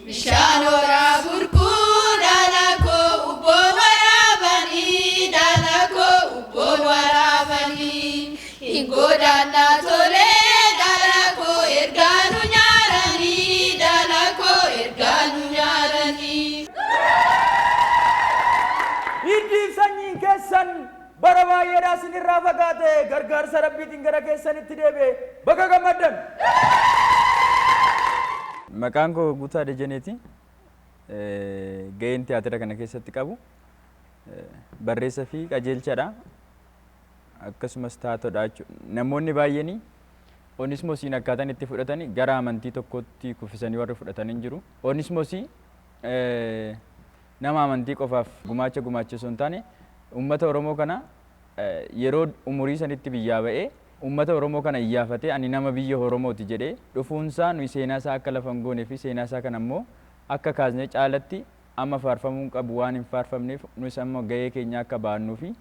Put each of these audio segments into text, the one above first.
Bishaan horaa burquu dhala koo ubboon waraabanii dhala koo ubboon waraabanii. Hin godaannaa tolee dhala koo ergaa nu nyaaranii dhala koo ergaa nu nyaaranii. Hiddiif sanyiin keessan bara baay'eedhaa isinirraa fagaate gargaarsa Rabbiitiin gara keessanitti deebi'e baga gammaddan. Maqaan koo Guutaa Dajaneeti. Gaheen tiyaatira kana keessatti qabu barreessa fi qajeelchadha. Akkasumas taatodha jechuudha. Namoonni baay'een Onismoosiin akkaataan itti fudhatan gara amantii tokkotti kuffisanii warri fudhatan hin jiru. Onismoosii nama amantii qofaaf gumaacha gumaache osoo hin taane uummata Oromoo kana yeroo umurii sanitti biyyaa ba'ee uummata Oromoo kana iyyaafatee ani nama biyya Oromooti jedhee dhufuunsaa nuyi seenaa isaa akka lafa hin goonee fi seenaa isaa kana immoo akka kaasnee caalatti amma faarfamuu qabu waan hin faarfamneef nus amma gahee keenya akka baannuu fi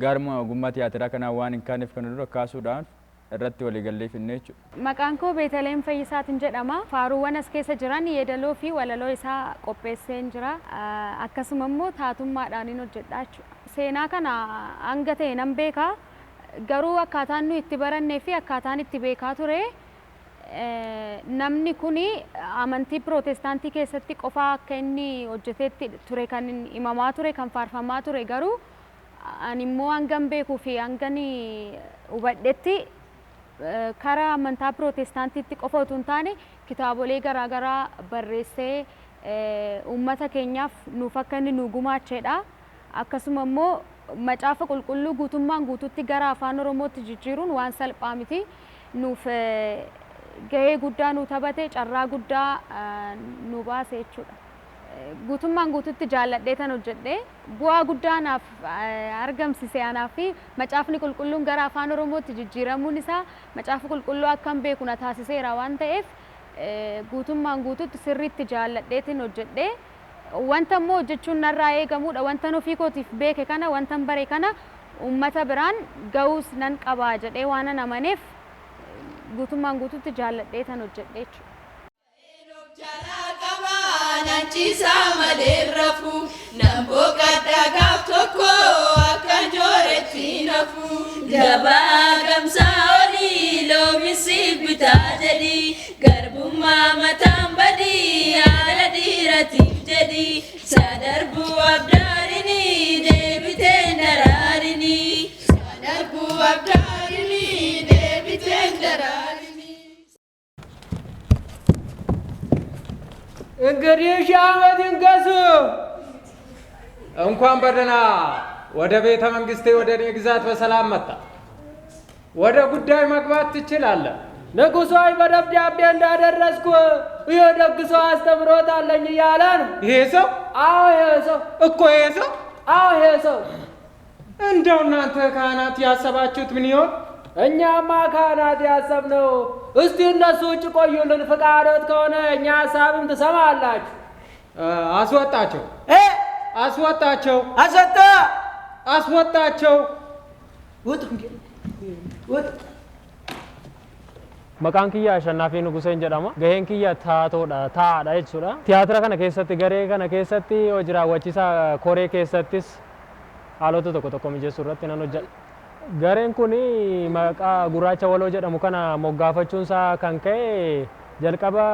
garuma ogummaa tiyaatiraa kanaa waan hin kaaneef kana dura kaasuudhaan irratti waliigallee finne jechuudha. Maqaan koo Beetaleem Fayyisaatiin jedhama. Faaruuwwan as keessa jiran yeedaloo fi walaloo isaa qopheesseen jira. Akkasuma immoo taatummaadhaan hojjedha jechuudha. Seenaa kana hanga ta'e nan beeka. Garuu akkaataan nu itti barannee fi akkaataan itti beekaa ture namni kuni amantii pirootestaantii keessatti qofaa akka inni hojjeteetti ture kan himamaa ture kan faarfamaa ture garuu ani immoo hangan beekuu fi hangan hubadhetti karaa amantaa pirootestaantiitti qofa utuu hin taane kitaabolee garaagaraa barreessee uummata keenyaaf nuuf akka inni nu gumaacheedha. Akkasuma immoo macaafa qulqulluu guutummaan guututti gara afaan Oromootti jijjiiruun waan salphaa miti. Nuuf gahee guddaa nu taphate carraa guddaa nu baase jechuudha. Guutummaan guututti jaalladhee tan hojjedhe bu'aa guddaa naaf argamsise anaa fi macaafni qulqulluun gara afaan Oromootti jijjiiramuun isaa macaafa qulqulluu akkan beeku na taasiseera waan ta'eef guutummaan guututti sirriitti jaalladheetiin hojjedhe. Wanta immoo hojjechuun narraa eegamudha. Wanta ofii kootiif beeke kana wanta bare kana uummata biraan ga'uus nan qabaa jedhee waan an amaneef guutummaan guututti jaalladhee tan hojjedhe jechuudha. Nanchiisaa malee rafu nan boqadha gaaf tokko akka jooretti nafu. Gabaa gamsaa olii loomisi bitaa jedhi garbummaa mataan badii haala dhiiratiif jedhi sadarbuu abdaarini deebiteen daraarini. Sadarbuu abdaarini deebiteen daraarini. እንግዲህ ሺህ ዓመት ይንገሱ። እንኳን በደህና ወደ ቤተ መንግስቴ ወደ እኔ ግዛት በሰላም መጣ። ወደ ጉዳይ መግባት ትችላለህ። ንጉሥ ሆይ በደብዳቤ እንዳደረስኩ ይህ ደግ ሰው አስተምሮት አለኝ እያለ ነው። ይሄ ሰው? አዎ ይሄ ሰው እኮ ይሄ ሰው። አዎ ይሄ ሰው። እንደው እናንተ ካህናት ያሰባችሁት ምን ይሆን? እኛማ ካህናት ያሰብነው እስቲ እነሱ ውጭ ቆዩልን፣ ፍቃዶት ከሆነ እኛ ሀሳብም ትሰማላችሁ። አስወጣቸው፣ አስወጣቸው፣ አስወጣ፣ አስወጣቸው። ውጡ፣ ውጡ። Maqaan kiyya Ashannaafii Nuguseen jedhama. Gaheen kiyya taatoodha, taa'aadha jechuudha. Tiyaatira kana keessatti, garee kana keessatti, hojii raawwachiisaa koree keessattis haalota tokko tokko mijeessuu irratti nan hojjedha. Gareen kun maqaa Gurraacha Waloo jedhamu kana moggaafachuun isaa kan ka'e jalqaba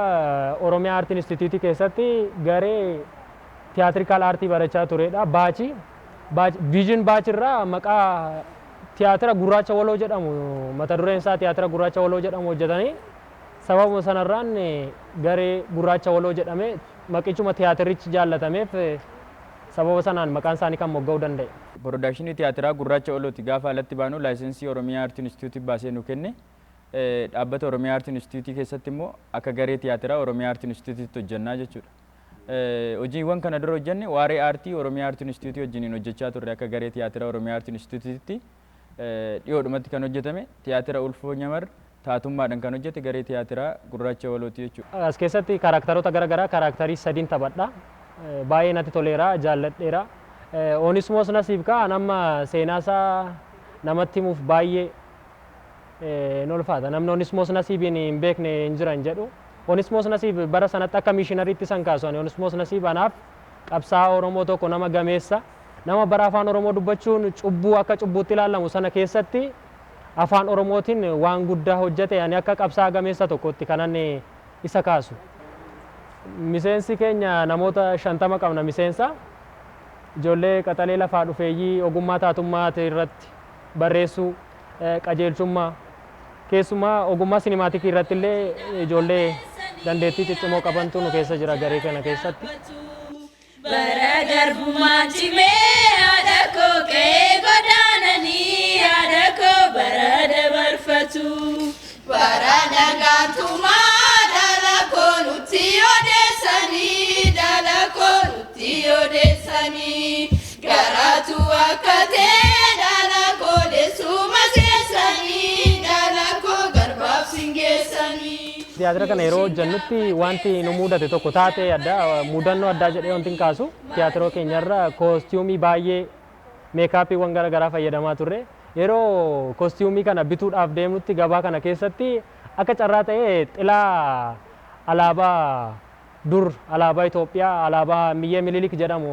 Oromiyaa Aartii Instituutii keessatti garee theatrical artii barachaa turedha. Batch Vision batch irraa maqaa tiyaatira Gurraacha Waloo jedhamu mata dureen isaa tiyaatira Gurraacha Waloo jedhamu hojjetanii sababuma sanarraan garee Gurraacha Waloo jedhame maqichuma tiyaatirichi jaallatameef sababa sanaan maqaan isaanii kan mogga'uu danda'e. Productionii tiyaatiraa Gurraacha Walooti gaafa alatti baanu licensii Oromiyaa Aartii Instituutii baasee nu kenne. Dhaabbata Oromiyaa Aartii Instituutii keessatti immoo akka garee tiyaatiraa Oromiyaa Aartii Instituutiitti hojjennaa jechuudha. Hojiiwwan kana dura hojjenne waaree aartii Oromiyaa Aartii Instituutii wajjiniin hojjechaa turre akka garee tiyaatiraa Oromiyaa Aartii Instituutiitti dhiyoodhumatti kan hojjetame tiyaatira Ulfoo Nyamar taatummaadhaan kan hojjete garee tiyaatiraa Gurraacha Walooti jechuudha. As keessatti characteroota garaagaraa characterii sadiin taphadha. Baay'ee natti toleera, jaalladheera. Onismoos Nasiib kaa nama seenaa isaa namatti himuuf baay'ee hin ulfaata. Namni Onismoos Nasiibiin hin beekne hin jiran jedhu. Onismoos Nasiib bara sanatti akka mishinariitti san kaasu. Ani Onismoos Nasiib anaaf qabsaa'aa Oromoo tokko, nama gameessa, nama bara afaan Oromoo dubbachuun cubbuu akka cubbuutti ilaalamu sana keessatti afaan Oromootiin waan guddaa hojjete. Ani akka qabsaa'aa gameessa tokkotti kanan isa kaasu. Miseensi keenya namoota 50 qabna miseensa. Ijoollee qaxalee lafaa dhufeeyyii ogummaa taatummaa irratti barreessuu, qajeelchummaa, keessumaa ogummaa sinimaatikii irratti illee ijoollee dandeettii ciccimoo qabantu nu keessa jira garee kana keessatti. Bara garbummaa cimee haadha koo qe'ee godaananii haadha koo bara dabarfatu. Bara dagaatumaa dhala koo nutti odeessanii, dhala koo nutti odeessanii. Garaatu akka ta'e dhala koo deessuma seessanii, dhala koo garbaaf singeessanii. Tiyaatira kana yeroo hojjennutti wanti nu mudate tokko taatee addaa, mudannoo addaa jedhee wanti hin kaasu, tiyaatira keenyarra koostiyuumii baay'ee, meekaappiiwwan gara garaa fayyadamaa turre. Yeroo koostiyuumii kana bituudhaaf deemnutti gabaa kana keessatti akka carraa ta'ee xilaa alaabaa dur, alaabaa Itoophiyaa, alaabaa Miyyee Mililik jedhamu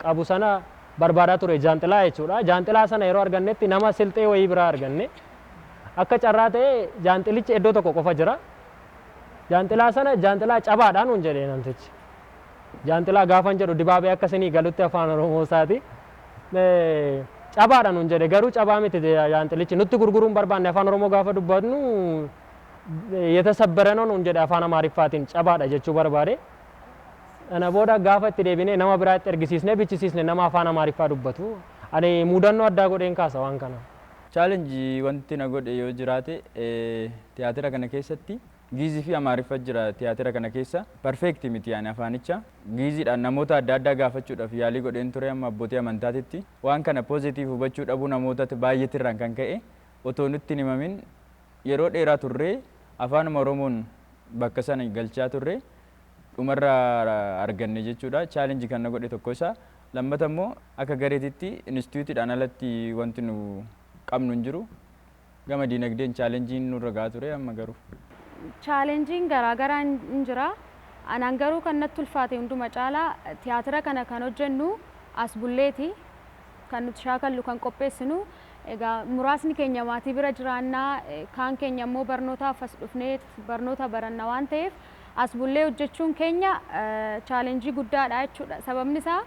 qabu sana barbaadaa ture, jaanxilaa jechuudha. Jaanxilaa sana yeroo argannetti nama silxee wayii biraa arganne. Akka carraa ta'ee jaanxilichi iddoo tokko qofa jira. Jaanxilaa sana jaanxilaa cabaadha nuun jedhee namtichi. Jaanxilaa gaafan jedhu dibaabee akkasinii galutti afaan Oromoo isaati. Cabaadha nuun jedhe, garuu cabaa miti jaanxilichi, nutti gurguruun barbaanne. Afaan Oromoo gaafa dubbatnu የተሰበረ ነው nuun jedhe, afaan Amaariffaatiin cabaadha jechuu barbaade. Kana booda gaafa itti deebinee nama biraatti ergisiisnee bichisiisne, nama afaan Amaariffaa dubbatu. Ani mudannoo addaa godheen kaasa waan kana. Challenge wanti na godhe yoo jiraate, tiyaatira kana keessatti Giizii fi Amaariffa jira. Tiyaatira kana keessa perfect miti yaani afaanicha. Giiziidhaan namoota adda addaa gaafachuudhaaf yaalii godheen ture. Amma abbootii amantaatitti waan kana positive hubachuu dhabuu namoota baay'eetirraan kan ka'e, otoo nutti hin himamin yeroo dheeraa turree afaanuma Oromoon bakka sana galchaa turre, dhumarra arganne jechuudha. Challenge kan na godhe tokko isa. Lammata immoo akka gareetitti instituutiidhaan alatti wanti nu qabnu hin jiru. Gama diinagdeen challengeiin nurra gahaa ture, amma garuu. Challengeiin garaagaraa hin jira. Anaan garuu kan natti ulfaate hunduma caalaa tiyaatira kana kan hojjennu as bulleeti. Kan nuti shaakallu, kan qopheessinu. Egaa muraasni keenya maatii bira jiraannaa, kaan keenya immoo barnootaaf as dhufnee barnoota baranna waan ta'eef, as bullee hojjechuun keenya challenge guddaadha jechuudha. Sababni isaa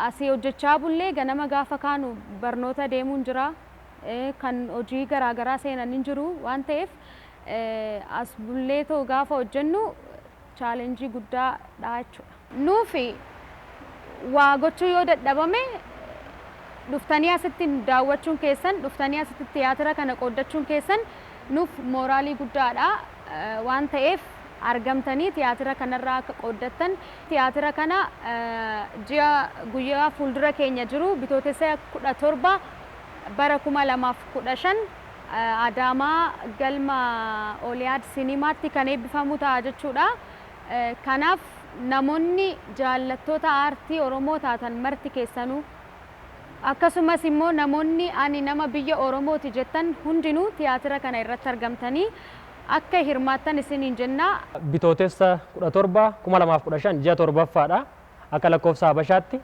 asii hojjechaa bullee ganama gaafa kaanu barnoota deemuun jira. Kan hojii garaagaraa seenan hin jiru waan ta'eef, as bullee too gaafa hojjennu challenge guddaadha jechuudha. Nuufi waa gochuu yoo dadhabame, dhuftanii asitti daawwachuun keessan, dhuftanii asitti tiyaatira kana qooddachuun keessan nuuf mooraalii guddaadha waan ta'eef, argamtanii tiyaatira kanarraa akka qooddattan. Tiyaatira kana ji'a guyyaa fuuldura keenya jiru, Bitootessa 17 bara 2015, Adaamaa galma Oliyaad Sinimaatti kan eebbifamu ta'a jechuudha. Kanaaf namoonni jaallattoota aartii Oromoo taatan marti keessanuu, akkasumas immoo namoonni ani nama biyya Oromooti jettan hundinuu tiyaatira kana irratti argamtanii akka hirmaattan isiniin jennaa. Bitootessa 17 2015, ji'a torbaffaadha. Akka lakkoofsa Habashaatti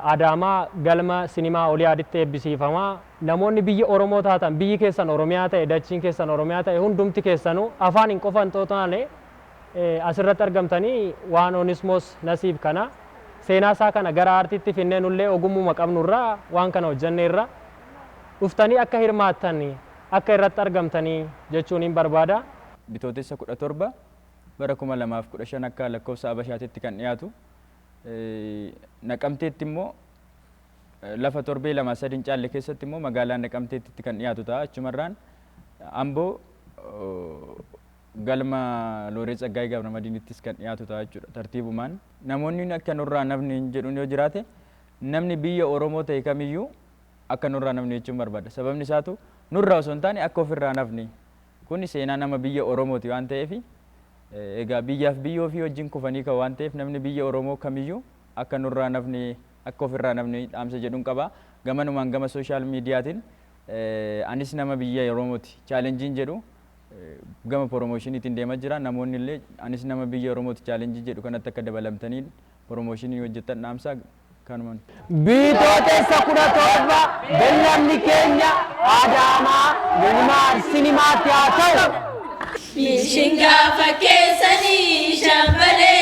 Adaamaa galma sinimaa Oliyaaditti eebbisiifamaa. Namoonni biyya Oromoo taatan, biyyi keessan Oromiyaa ta'e, dachiin keessan Oromiyaa ta'e, hundumti keessanuu afaan hin qofan taane asirratti argamtanii waan Onismoos Nasiib kana, seenaa isaa kana gara aartiitti finnee nullee ogummuma qabnurraa waan kana hojjenneerra, dhuftanii akka hirmaattan, akka irratti argamtanii jechuun hin barbaada. Bitootessa 17 bara 2015 akka lakkoofsa Abashaatitti kan dhiyaatu. Naqamteetti immoo lafa torbee 2 3 hin caalle keessatti immoo magaalaa Naqamteetti kan dhiyaatu ta'a. Achumarraan Amboo galma Looreet Tsaggaayee Gabramadiinittis kan dhiyaatu ta'a jechuudha. Tartiibumaan namoonni akka nurraa namni hin jedhuun yoo jiraate, namni biyya Oromoo ta'e kamiyyuu akka nurraa namni jechuun barbaada. Sababni isaatu nurraa osoo hin taane akka ofirraa nafni. Kuni seenaa nama biyya Oromooti waan ta'eef, egaa biyyaaf biyyoo ofii wajjin kufanii ka'u waan ta'eef, namni biyya Oromoo kamiyyuu akka nurraa nafni, akka ofirraa nafni dhaamsa jedhuun qaba. Gamanumaan gama social mediaatiin anis nama biyya Oromooti challengeiin jedhu. Gama promotioniitiin deemaa jira. Namoonni illee anis nama biyya Oromooti challenge jedhu kanatti akka dabalamtanii promotion hojjetan dhaamsaa kanumaan. Bitootessa 17 beellamni keenya Adaamaa Lumaar Sinimaatti haa ta'u. Mishin gaafa keessanii shambalee.